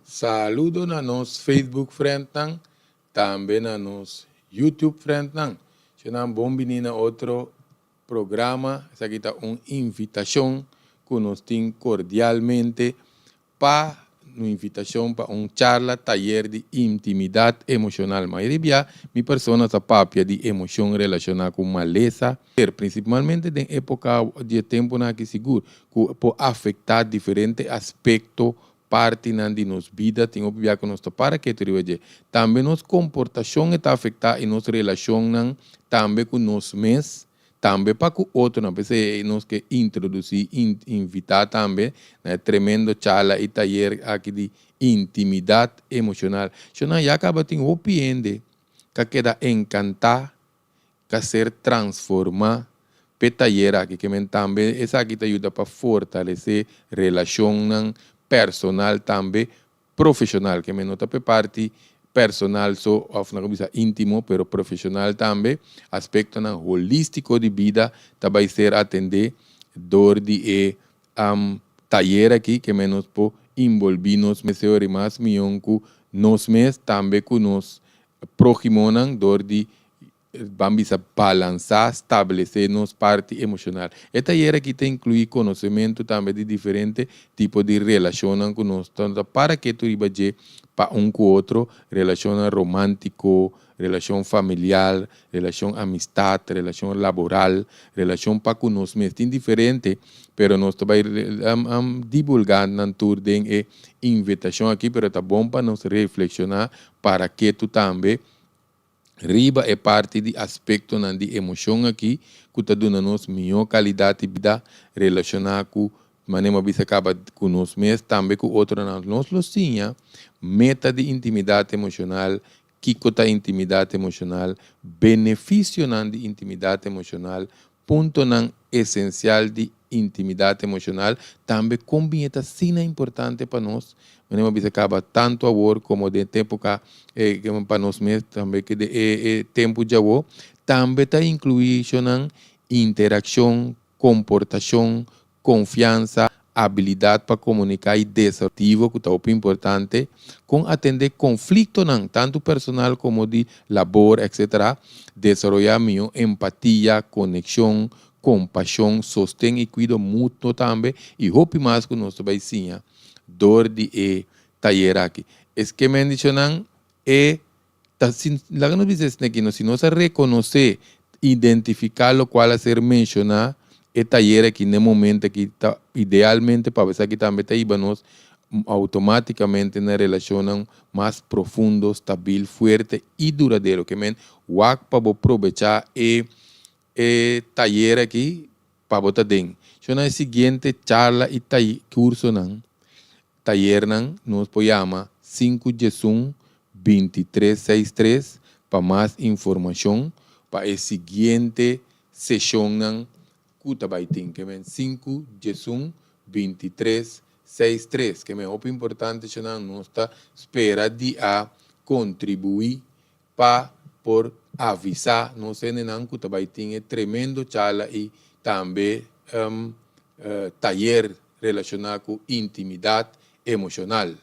Saludo na nos Facebook friendnan, tambe na nos YouTube friendnan. Nan bon bini na otro programa. Esaki ta un invitashon ku nos tin kordialmente pa un invitashon pa un charla tayer di intimidat emoshonal. Mayoria mi persona ta papia di emoshon relashoná ku malesa, prinsipalmente den époka di tempunan aki sigur, ku por afektá diferente aspekto partinan di nos bida. Tin hopi bia ku nos ta para ketu riba dje. Tambe nos komportashon ta afektá i nos relashonnan tambe ku nos mes, tambe pa ku otronan. P'esei nos ke introdusí, invitá tambe na e tremendo charla i tayer aki di intimidat emoshonal. Shonnan, ya kaba tin hopi hende ku a keda enkantá, ku a ser transformá p'e tayer aki. Ke men tambe esaki ta yuda pa fortalesé relashonnan personal, tambe profeshonal. Ke men no ta p'e parti personal so òf nan bisa íntimo, pero profeshonal tambe. Aspektonan holístiko di bida ta bai ser atendé dor di e tayer aki. Ke men nos por envolví nos mes i mas mihó ku nos mes, tambe ku nos próhimonan, dor di ban bisa balansá, stablesé nos parti emoshonal. E tayer aki ta inkluí konosementu tambe di diferente tipo di relashonnan ku nos ta para ketu riba dje pa un ku otro: relashonnan romántiko, relashon familiar, relashon amistat, relashon laboral, relashon pa ku nos mes. Tin diferente, pero nos ta bai divulgá nan tur den e invitashon aki, pero ta bon pa nos reflekshoná para ketu tambe riba e parti di aspektonan di emoshon aki ku ta duna nos mihó kalidat di bida relashoná ku manera bisa kaba ku nos mes, tambe ku otronan. Nos lo siña meta di intimidat emoshonal, kiko ta intimidat emoshonal, benefisionan di intimidat emoshonal, puntonan esensial di intimidat emoshonal, tambe kon bin ta asina importante pa nos, manera bisa kaba tantu awor komo den tempu pa nos mes, tambe ku e tempu djawo. Tambe ta inkluí interakshon, komportashon, konfiansa, abilidat pa komuniká i desaroyo, ku ta importante, kon atendé konfliktonan, tantu personal komo di labor, etc. Desaroyá mihó empatia, konekshon, kompashon, sosten i kuido mutuo tambe, i hopi mas ku nos bai siña dor di e tayer aki. Es ke menshoná e ta sin, laga nos bisa esaki, no, si nos rekonosé, identifiká loke a ser menshoná, e tayer aki na momento aki ta idealmente pa esaki tambe ta hiba nos outomátikamente na relashon mas profundo, stabil, fuerte i duradero. Ke men wak pa bo probechá e tayer aki pa bo ta den. So na siguiente charla i kursonan, tayernan, nos por yama 5 11 2363 pa mas informashon pa e siguiente seshonnan ku ta bai tin. Ke men 5 11 2363. Ke men hopi importante, nos ta spera di a kontribuí pa por avisá nos hendenan ku ta bai tin tremendo charla i tambe tayer relashoná ku intimidat emoshonal.